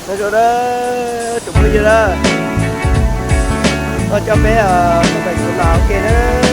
Nyob zoo na, tsoom phooj ywg na, koj coj peb tuaj pem Suav nas ua ke na. Coj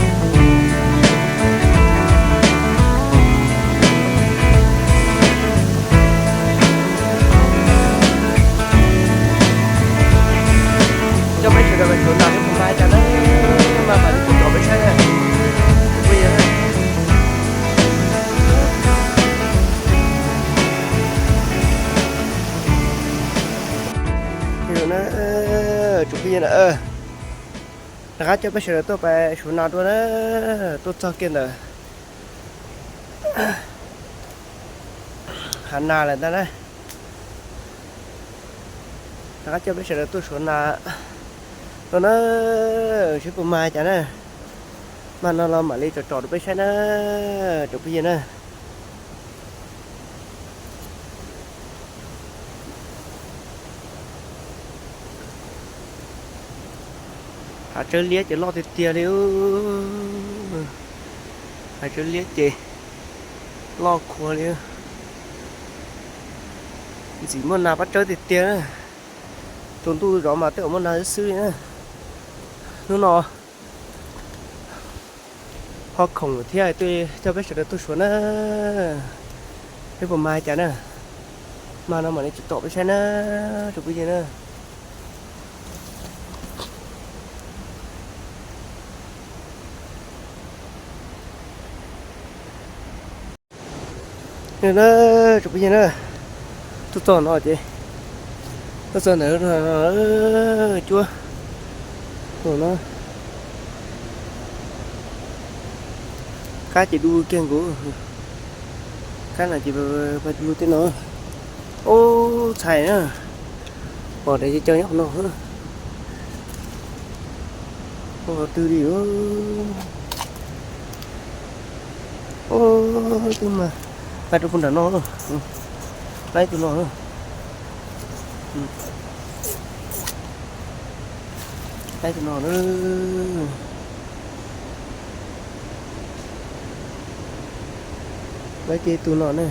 peb sawv daws mus Suav nas seb puas mag cas na, mas mam li tso peb saib na. Tsoom phooj ywg na, rov qab coj peb sawv daws tuaj pem Suav nas dua na, tuaj txog kiag ntawm hav nas lawm ntag na. Rov qab coj peb sawv daws tuaj Suav nas dua na, seb puas mag cas na. Mag no los mam li tsom tsom rau peb saib na, tsoom phooj ywg na. Hav tsawb liab ces loj tiag tiag li. Hav tsawb liab ces loj khuav li. Ntxim muaj nas pab tsawb tiag tiag na. Tsaus ntuj zov mas tej zaum muaj nas xwb xwb li na. Hnub no ho khoom thiab, tuaj coj peb sawv daws tuaj Suav na, seb puas mag cas na. Mag no mam li tsom tsom peb saib na, tsoom phooj ywg na. Na, tsoom phooj ywg na, tuaj txog no ces, tuaj txog ntawm cuab no, kab ces du kiag nkaus, kab no ces pais du tej no. Ub, txhais na, pom tias cov nyob qhov no. Ua qhov twg li. Ub, twb mas, pais rau puag nram no, laib tus no, laib tus no na. Laib kiag tus no na.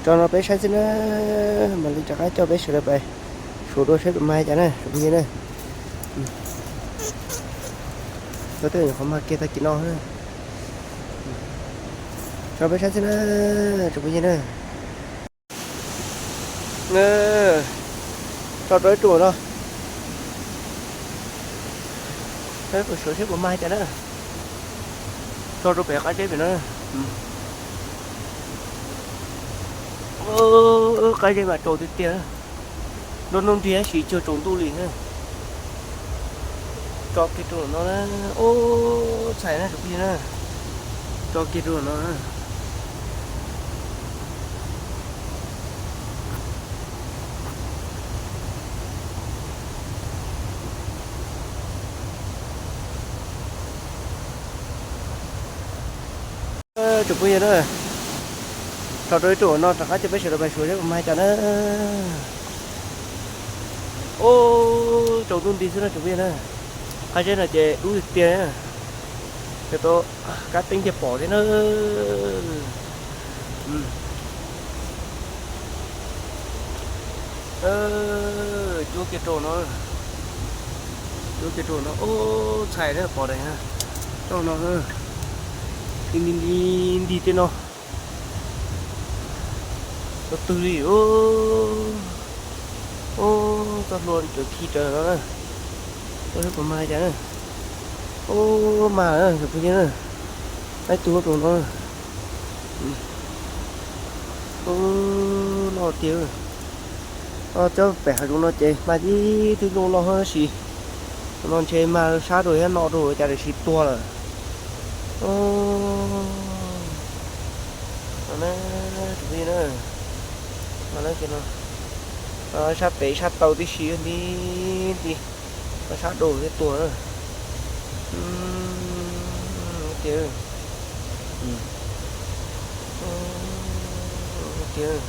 Tso no peb saib xwb na, mam li rov qab coj peb sawv daws pais Suav dua saib puas mag cas na, tsoom phooj ywg na. Koj twb nyuam qhuav mag kiag tag kis no. Tso peb saib xwb na, tsoom phooj ywg na. Tso rau ib tug no, saib puas suav, saib puas mag cas na. Tso rau pem qab zeb pem no. Qab zeb mas tsaus tiag tiag, nruab hnub nrig tab sis cuag tsaus ntuj li. Tso kiag rau no na. Ub, txhais na, tsoom phooj ywg na. Tso kiag rau no. Tsoom phooj ywg na, Tso rau ib tug no rov qab coj peb sawv daws pais xyuas seb puas mag cas na. Ub, tsaus ntuj nti xwb no tsoom phooj ywg na. Qab zeb no ces dub tiag tiag, cov tau kab teeb thiaj pom thiab na. Cuab kiag rau no, cuab kiag rau no, ub, txhais na, pom daim rau no, nti nti nti tej no. Tus twg li, ub, txoj hlua raws khi raws no na. Txoj hlua puas mag cas na. Ub, mag na tsoom phooj ywg na. Laib tug rau no. Ub, loj tiag. Cov pem hav zoov no ces mag tib tug nplooj loj tab sis no ntshe mag sab rau thiab no rau cas tam sim tuag lawm. No na, tsoom phooj ywg na, no, sab pem sab taw tib si nti nti, sab rau thiab tuag na. Tiag, tiag.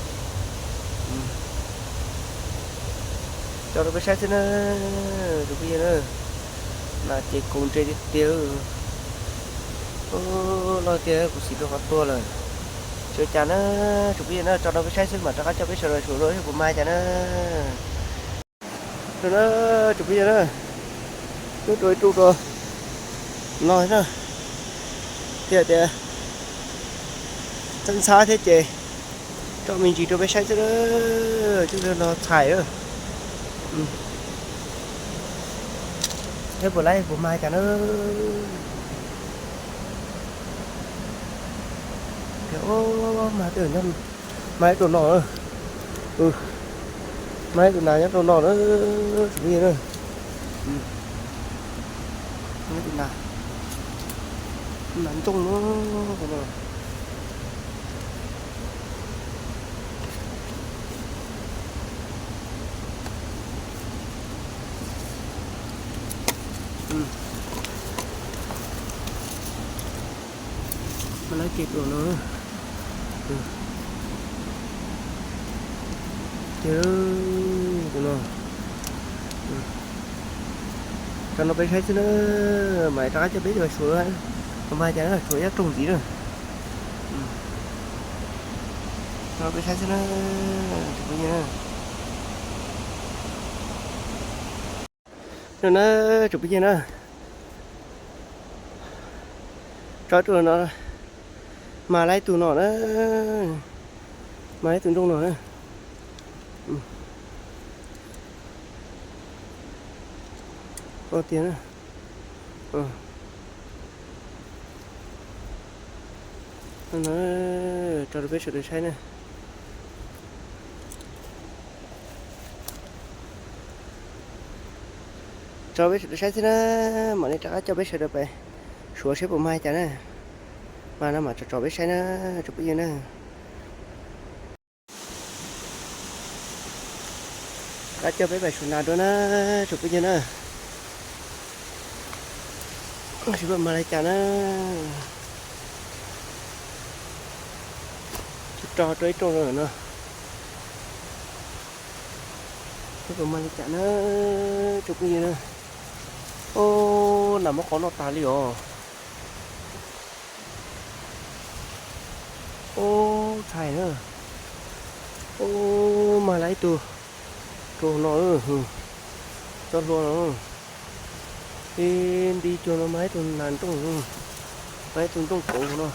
Tso rau peb saib xwb na, tsoom phooj ywg na. Nas ces kaus ntse tiag tiag. Ub, loj tiag, kuv xim rau qhov tuag lawm. Tsis ua cas na, tsoom phooj ywg na, tso rau peb saib xwb mam rov qab coj peb sawv daws xyuas dua seb puas mag cas na. Rau na, tsoom phooj ywg na, twb rau ib tug rau no na, thiaj tias ntxhab ntxhab thiab ces tso me ntsis rau peb saib xwb na, twb no txhais. Seb puas laib puas mag cas na. Mag ib tug no, mag ib tug nas nyob rau no na, tsoom phooj ywg na. Tus nas, nas ntsooj no. Mas lawv ces tus no, ces tus no, tso no peb saib xwb na, mam rov qab coj peb sawv daws xyuas, puas mag cas na, tshuav ib rooj ntxiv na. Tso peb saib xwb na, tsoom phooj ywg na. No na, tsoom phooj ywg na, tso tus no, mag laib tus no na, mag laib tus nrooj no na. Tiag na. Tso rau peb sawv daws saib na. Tso peb sawv daws saib xwb na, mam li rov qab coj peb sawv daws pais suav seb puas mag cas na. Mag no mam tso tso peb saib na, tsoom phooj ywg na. Rov qab coj peb pais suav nas dua na, tsoom phooj ywg na. Seb puas mag li cas na. Tso rau ib rooj no. Seb puas mag li cas na, tsoom phooj ywg na. Ub, nas muab qhov noj tas li os. Ub, txhais na. Ub, mag laib ib tug rau no, txoj hlua no. Ib nti cuag no mag ib tug nas nrooj, mag ib tug nrooj kauv no.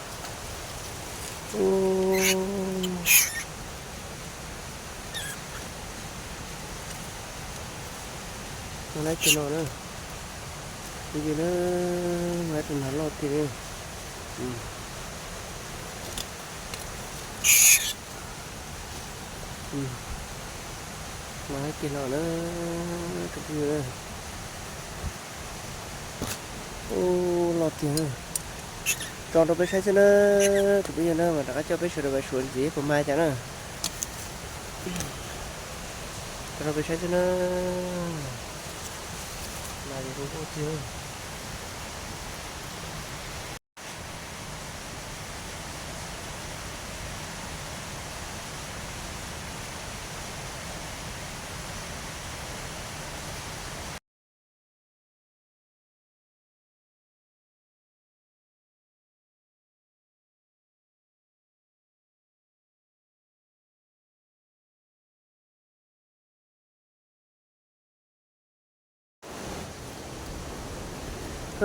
Mag laib tus no na, tus yog na, mag ib tug nas loj tiag li. Mag ib tus no na, tsoom phooj ywg na. Ub, loj tiag na. Tso rau peb saib xwb na, tsoom phooj ywg na, mas rov qab coj peb sawv daws pais suav ntxiv puas mag cas na. Tso rau peb saib xwb na. Nas zoo nkauj tiag.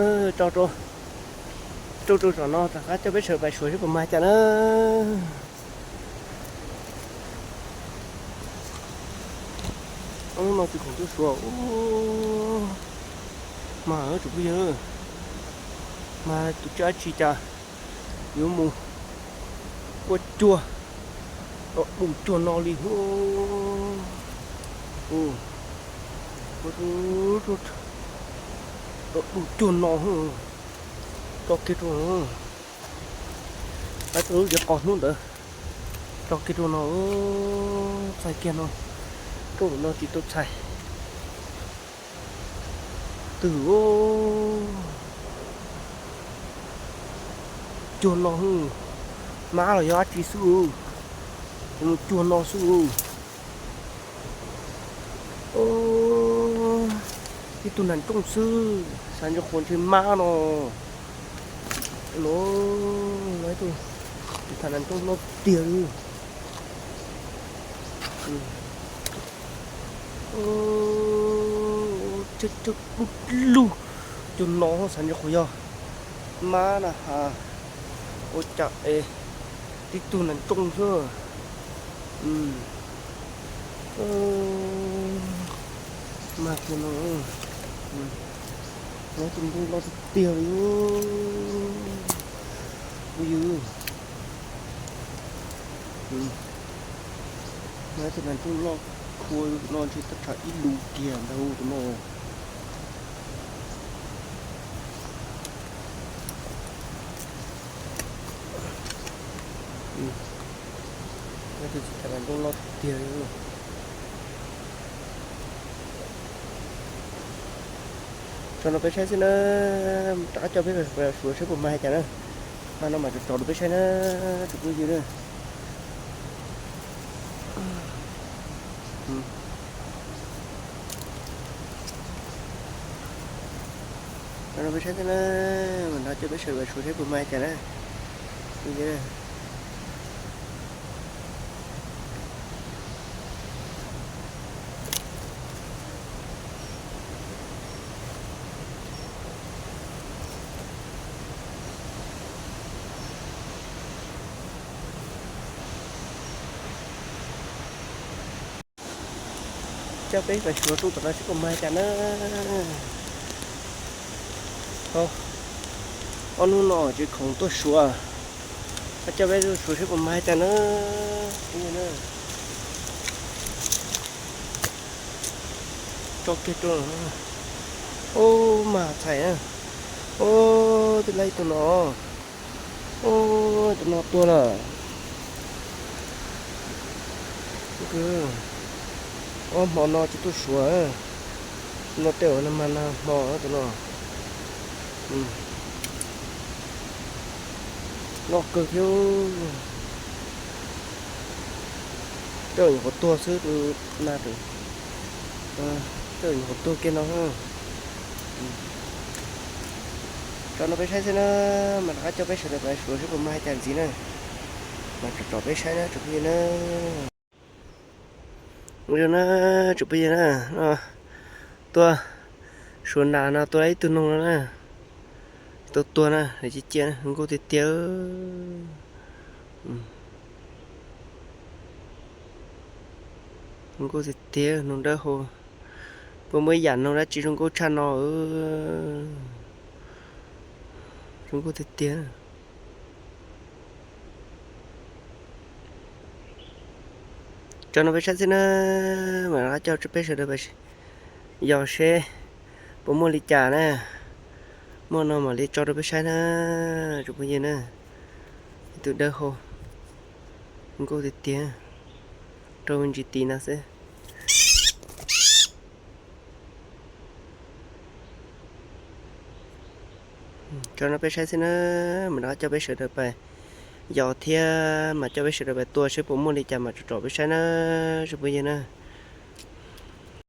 Tso rau, rau rau zos no rov qab coj peb sawv pais suav seb puas mag cas na. Ob hnub no tsis khoom tuaj suav. Mag tsoom phooj ywg, mag tus tsiaj dab tsi cas yuav mus ua cuag, tau du cuag no li. Tau du cuag no, tso kiag rau no. Lawv tau lub cov qos hnub ntawd tso kiag rau no, txhais kiag no, rau no tsis tau txhais. Twb cuag no, mab los yog dab tsi xwb, mus cuag no xwb. Ib tug nas nrooj xwb, xav ntsoov qhuav ntshe mab no. No, ib tug nas nrooj loj tiag li. Cog lub lug cuag no xav ntsoov qhuav yog mab na has. Ua cas es tib tug nas nrooj xwb. Mag kiag no, no tus nrooj loj tiag tiag li. Phooj ywg, no tus nas nrooj loj khua no ntshe tau tshav ib lus kiag ntag tus no. Tus txiv tas nas nrooj loj tiag li. Tso no peb saib xwb na, rov qab coj peb suav saib puas mag cas na. Mag no mam tso rau peb saib na, tsoom phooj ywg na. Tso no peb saib xwb na, mam rov qab coj peb sawv pais suav saib puas mag cas na. Coj peb pais suav rau tom no saib puas mag cas na. Ob hnub no tsis khoom tuaj suav, coj peb tuaj suav saib puas mag cas na. Tso kiag rau. Ub, mag txhais na. Ub, twb laib tus no. Ub, tus no tuag lawm. Ob hmo no tsis tuaj suav. Tus no tej zaum nag mag nag hmo tus no. Loj kawg thiab. Tej zaum nyuam qhuav tuag xwb tus na tus. Tej zaum nyuam qhuav tuag kiag no. Tso no peb saib xwb na, mas rov qab coj peb sawv daws pais suav saib puas mag cas ntxiv na. Mas tsom tsom peb saib na tsoom phooj ywg na. Ua zoo na tsoom phooj ywg na, tuaj suav nas no tuaj ib tug noog no na, tau tuag na, lawv cia cia na, zoo nkauj tiag tiag. Zoo nkauj tiag tiag, noog dawb hau. Puas muaj ib yam noog dab tsi zoo nkauj tshaj no? Zoo nkauj tiag tiag. Tso no peb saib xwb na, mas rov qab coj peb sawv daws pais yos seb puas muaj li cas na. Muaj no mam li tso rau peb saib na, tsoom phooj ywg na. Ib tug dawb hau, nkauj tiag tiag, rau me ntsis tis no xwb. Tso no peb saib xwb na, mas rov qab coj peb sawv daws pais yos thiab mas coj peb sawv daws pais tua seb puas muaj li cas mas tsom tsom peb saib na, tsoom phooj ywg na.